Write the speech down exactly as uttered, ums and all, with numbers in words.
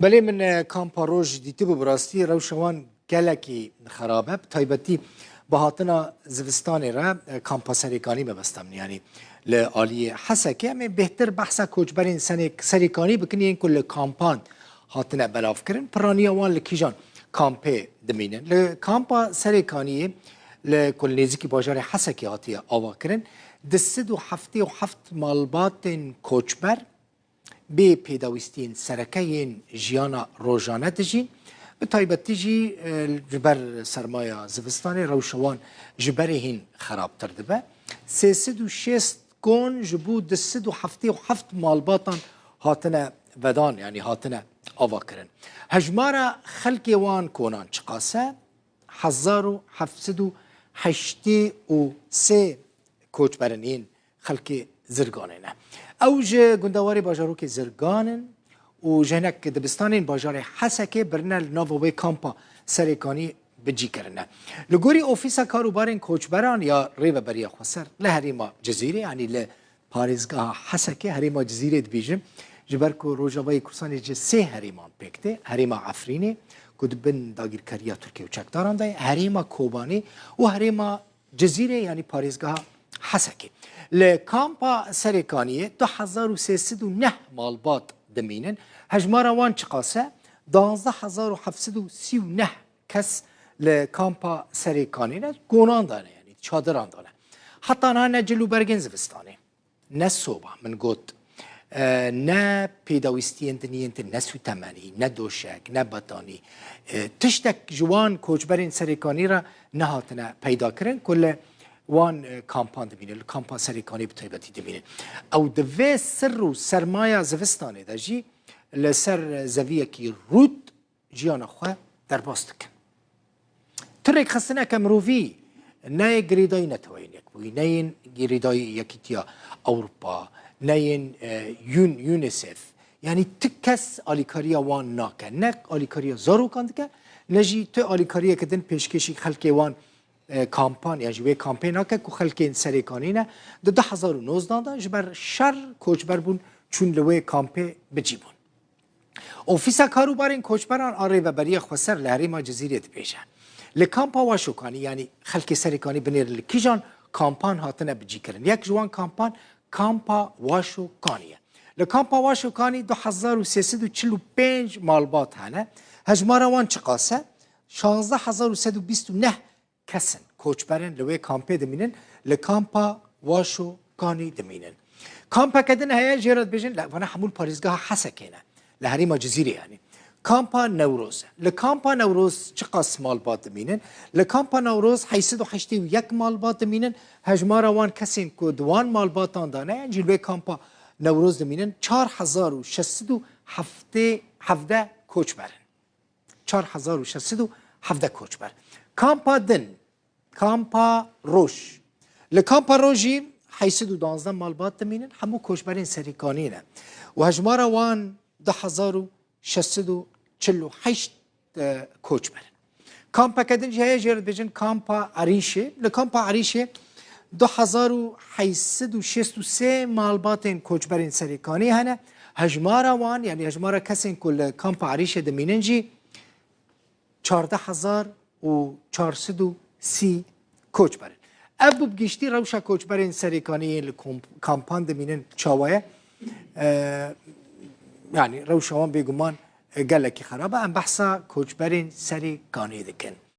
Belê min e, kampa roj dîtibû, bi rastî rewşa wan gelekî xerab e. Bi taybetî bi hatina zivistanê re e, kampa Serêkanî mebesta min, yanî li aliyê Hesekê. Em ê bêhtir behsa koçberên senek-, Serêkanî bikin yên ku li kampan hatine belavkirin. Piraniya wan li kîjan kampê dimînin? Li kampa Serêkaniyê li ku li nêzîkî bajarê Hesekê hatiye avakirin, du sed û heftê û heft malbatên koçber bê pêdawîstiyên sereke yên jiyana rojane dijîn. Bi taybetî jî e, ji ber sermaya zivistanê rewşa wan ji berê hîn xerabtir dibe. Sê sed û şêst kon ji bo du sed û heftê û heft malbatan hatine vedan, yanî hatine avakirin. Hejmara xelkê wan konan çiqas e? Hezar û heft sed û heştê û sê koçberin yên xelkê Zirganê ne. Ew ji gundewarê bajarokê Zirgan in û ji hinek dibistanên bajarê Hesekê birine li nava wê kampa Serêkanî bi cî kirine. Li gorî Ofîsa Karûbarên Koçberan ya Rêveberiya Xweser li herêma Cizîrê, yanî li parêzgeha Hesekê, herêma Cizîrê dibêjim, ji ber ku Rojavayê Kurdistanê ji sê herêman pêk tê, herêma Efrînê ku di bin dagîrkeriya Tirkiye û çekdaran de ye, herêma Kobanê û herêma Cizîrê, yanî parêzgeha Hesekê. Li kampa Serêkaniyê du hezar û sê sed û neh malbat dimînin. Hejmara wan çiqas e? Duwazdeh hezar û heft sed û sî û neh kes li kampa Serêkanî ne, konan de ne, yanî çadiran de ne. Heta niha ne cil û bergên zivistanê, ne soba, min got, e, ne pêdawîstiyên din yên din, ne sûtemenî, ne doşek, ne betanî. E, tiştek ji wan koçberên Serêkanî re nehatine peyda kirin ku li wan e, kampan dimînin, li kampa Serêkanî bi taybetî dimînin. Ew di vê sir û sermaya zivistanê de jî li ser zeviyekî rût jiyana xwe derbas dikin. Tu rêkxistineke mirovî, ne yê girêdayî Neteweyên Yekbûyî, ne yên girêdayî Yekîtiya Ewropa, ne yên e, Yun-, UNICEF. Yanî tu kes alîkariya wan nake. Ne alîkariya zarokan dike, ne jî tu alîkariyeke din pêşkêşî xelkê wan e, kampan, yan jî wê kampê nake ku xelkên Serêkanî ne. Di du hezar û nozdeh de ji ber şer koçber bûn, çûn li wê kampê bi cî bûn. Ofîsa Karûbarên Koçberan a Rêveberiya Xweser li herêma Cizîrê dibêje, li kampa Waşokanî, yanî xelkê Serêkanî binêrin li kîjan kampan hatine bicîkirin. Yek ji wan kampan, kampa Waşokanî ye. Li kampa Waşokanî du hezar û sê sed û çil û pênc malbat hene. Hejmara wan çiqas e? Şazdeh hezar û sed û bîst û neh kes in, koçber in, li wê kampê dimînin, li kampa Waşo Kanî dimînin. Kampeke din heye, jê re dibêjin, li, vana hemû li parêzgeha Hesekê ne, li herêma Cizîrê yanî. Kampa Newroz. Li kampa Newroz çiqas malbat dimînin? Li kampa Newroz heyt sed û heştê û yek malbat dimînin. Hejmara wan kesên ku di wan malbatan de ne, yan jî li wê kampa Newroz dimînin, çar hezar û şeş sed û hevdeh koçber in. Çar hezar û şeş sed û hevdeh koçber. Kampa din, kampa Roj. Li kampa Roj jî heyt sed û duwazdeh malbat dimînin, hemû koçberên Serêkanî ne. Û hejmara wan du hezar û şeş sed û çil û heşt e, koçber in. Kampeke din jî heye, jê re dibêjin kampa Erîşê. Li kampa Erîşê du hezar û heyt sed û şêst û sê malbatên koçberên Serêkanî hene. Hejmara wan, yanî hejmara kesên ku li kampa Erîşê dimînin jî çardeh hezar û çar sed û sî koçber in. Ev bû bi giştî rewşa koçberên Serêkanî yên li komp-, kampan dimînin çawa ye? E, yanî rewşa wan bêguman e, gelekî xerab e. Em behsa koçberên Serêkanî dikin.